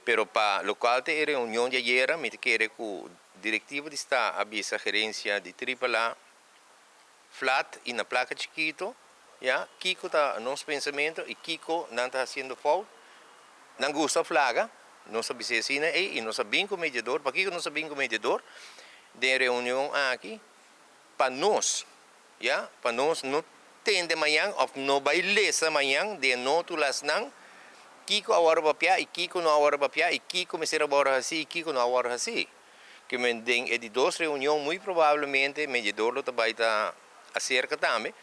Pero pa lokual ta e reunion di ayera, mi ta kere ku direktiva di sta a bisa gerensia di Triple A flat i na plaka chikitu, ya, kiko ta nos pensamentu i kiko nan ta hasiendo fout. Nan gusta òf laga, nos a bis'é asina ei i nos a bin ku mediador. Pakiko nos a bin ku mediador den e reunion aki? Pa nos, ya, pa nos no tende mañan òf no bai lesa mañan den e nótulasnan kiko a wòrdu papiá i kiko no a wòrdu papiá i kiko mester a wòrdu hasí i kiko no a wòrdu hasí. Ke men den e di dos reunion muy probablemente mediador lo ta bai ta aserka tambe,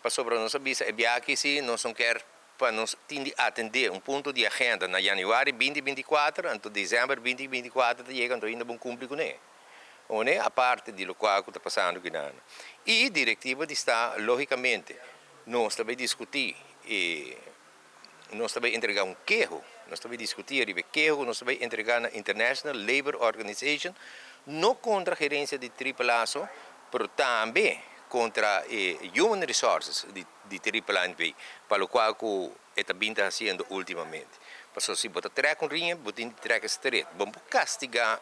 pasobra nos a bisa e biaha aki si nos no kier pa nos tin di atendé un punto di agenda na yanüari binti 24, anto desèmber 2024 ta yega anto ainda bon kumpli kuné. One aparte di lokual ku ta pasando kinan. I direktiva di sta lógikamente nos ta bai diskutí e nos ta bai entregá un keho, nos ta bai diskutí ariba e keho ku nos ta bai entregá na International Labour Organization, no kontra gerensia di Triple A so, pero tambe kontra e Human Resources di di Triple A NV, pa lokual ku e ta bin ta hasiendo últimamente. Pasobra si bo ta trèk un riña, bo tin di trèk e stret. Bo no por kastigá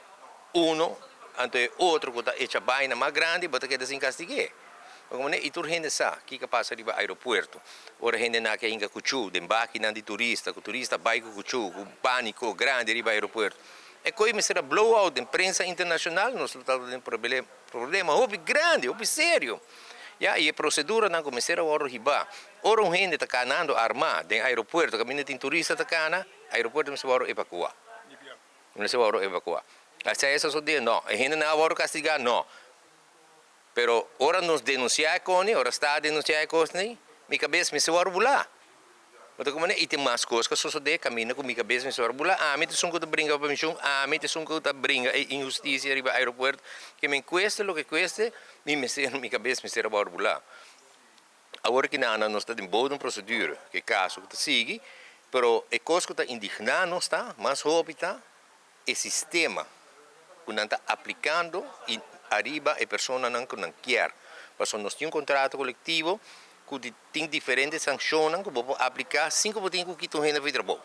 uno, anto e otro ku ta echa baina mas grandi, bo ta keda sin kastig'é. I tur hende sa kiko a pasa riba aeropuerto. Ora hendenan ke hinka kuchú den bakinan di turista, ku turista bai ku kuchú, ku pániko grandi riba aeropuerto. E koi mester a blow out den prensa internashonal, nos lo tabata den problema hopi grandi, hopi serio. Ya, i e proseduranan ku mester a wòrdu hibá. Ora un hende ta kanando armá den aeropuerto kaminda tin turista ta kana, aeropuerto mester wòrdu evakuá. Mester wòrdu evakuá. Asina esei a sosodé? No. E hendenan a wòrdu kastigá? No. Pero ora nos denunsiá e kosnan, ora sta a denunsiá e kosnan, mi kabes mester wòrdu bulá. Bo ta komprendé? I tin mas kos ku a sosodé kaminda ku mi kabes mester wòrdu bulá. Ami ta esun ku ta bringa pa penshun, ami ta esun ku ta bringa e inhustisia riba aeropuerto. Ke men kueste loke kueste, mi mester, mi kabes mester a wòrdu bulá. Awor ki nan nos ta den bou di un prosedura, ku e kaso ku ta sigui, pero e kos ku ta indigná nos ta, mas hopi ta, e sistema ku nan ta aplikando i ariba e personanan ku nan kier. Pasobra nos tin un kontrato kolektivo ku tin diferente sankshonnan ku bo por apliká sin ku bo tin ku kita un hende for di trabou.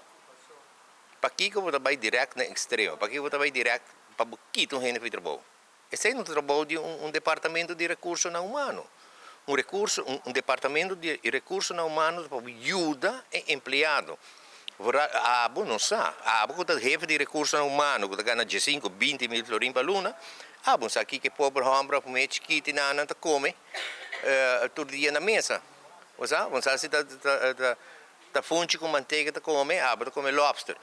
Pakiko bo ta bai dirèkt na ekstremo? Pakiko bo ta bai dirèkt pa bo kita un hende for di trabou? Esei no ta trabou di un departamento di rekursonan humano. Un rekurso, un departamento di rekursonan humano ta pa bo yuda e empleado. Abo no sa, abo ku ta hefe di rekursonan humano ku ta gana diesinku, 20 mil florin pa luna, abo no sa kiko e pober hòmber òf muhé chikiti nan nan ta kome tur dia na mesa. Bo sa? Bo no sa si ta funchi ku mantega ta kome, abo ta kome lòbster.